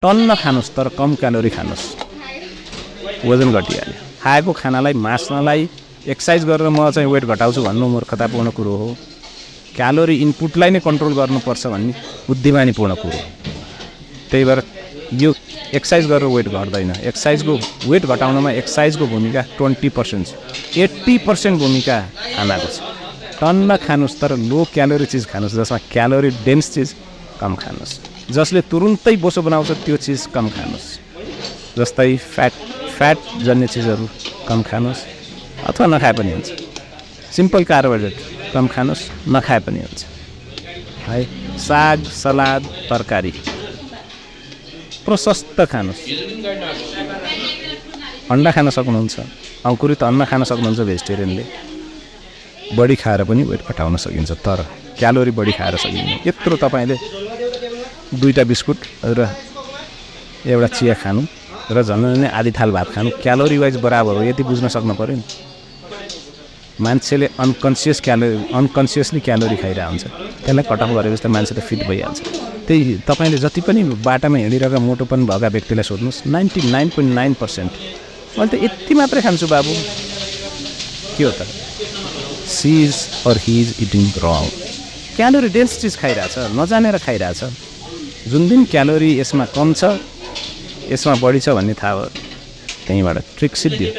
टन्न खानुस् तर कम क्यालोरी खानुस्, वजन घटिहाल्यो। खाएको खानालाई मास्नलाई एक्सर्साइज गरेर म चाहिँ वेट घटाउँछु भन्नु मूर्खतापूर्ण कुरो हो। क्यालोरी इनपुटलाई नै कन्ट्रोल गर्नुपर्छ भन्ने बुद्धिमानीपूर्ण कुरो हो। त्यही भएर यो एक्सर्साइज गरेर वेट घट्दैन। एक्सर्साइजको वेट घटाउनमा एक्सर्साइजको भूमिका 20% छ, 80% भूमिका खानाको छ। टन्न खानुस् तर लो क्यालोरी चिज खानुस्, जसमा क्यालोरी डेन्स चिज कम खानुस्, जसले तुरुन्तै बोसो बनाउँछ त्यो चिज कम खानुस्। जस्तै फ्याट जन्य चिजहरू कम खानुस् अथवा नखाए पनि हुन्छ। सिम्पल कार्बोहाइड्रेट कम खानुस्, नखाए पनि हुन्छ है। साग सलाद तरकारी प्रशस्त खानुस्। अन्डा खान सक्नुहुन्छ, अङ्कुरित अन्न खान सक्नुहुन्छ भेजिटेरियनले। बढी खाएर पनि वेट घटाउन सकिन्छ, तर क्यालोरी बढी खाएर सकिन्छ। यत्रो तपाईँले 2टा बिस्कुट र एउटा चिया खानु र झन् आधी थाल भात खानु क्यालोरी वाइज बराबर हो, यति बुझ्न सक्नु पऱ्यो नि। मान्छेले अनकन्सियसली क्यालोरी खाइरहेको हुन्छ, त्यसलाई कट अफ गरेपछि त मान्छे त फिट भइहाल्छ। त्यही तपाईँले जति पनि बाटामा हिँडिरहेर मोटोपन भएका व्यक्तिलाई सोध्नुहोस्, 99.9% मैले त यति मात्रै खान्छु बाबु, के हो त? She is or he is eating wrong. Calorie dense चिज खाइरहेछ, नजानेर खाइरहेछ। जुन दिन क्यालोरी यसमा कम छ यसमा बढी छ भन्ने थाहा भयो, त्यहीँबाट ट्रिक सिद्धियो।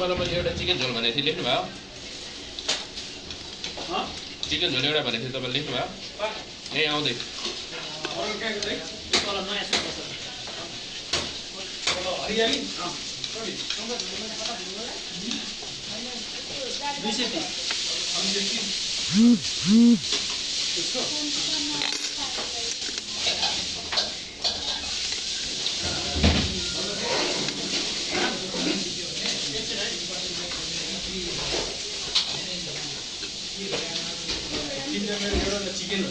मैले एउटा चिकन झोल भनेको थिएँ, लेख्नु भयो? चिकन झोल एउटा भनेको थिएँ, तपाईँले लेख्नु भयो? यहीँ आउँदै चिकन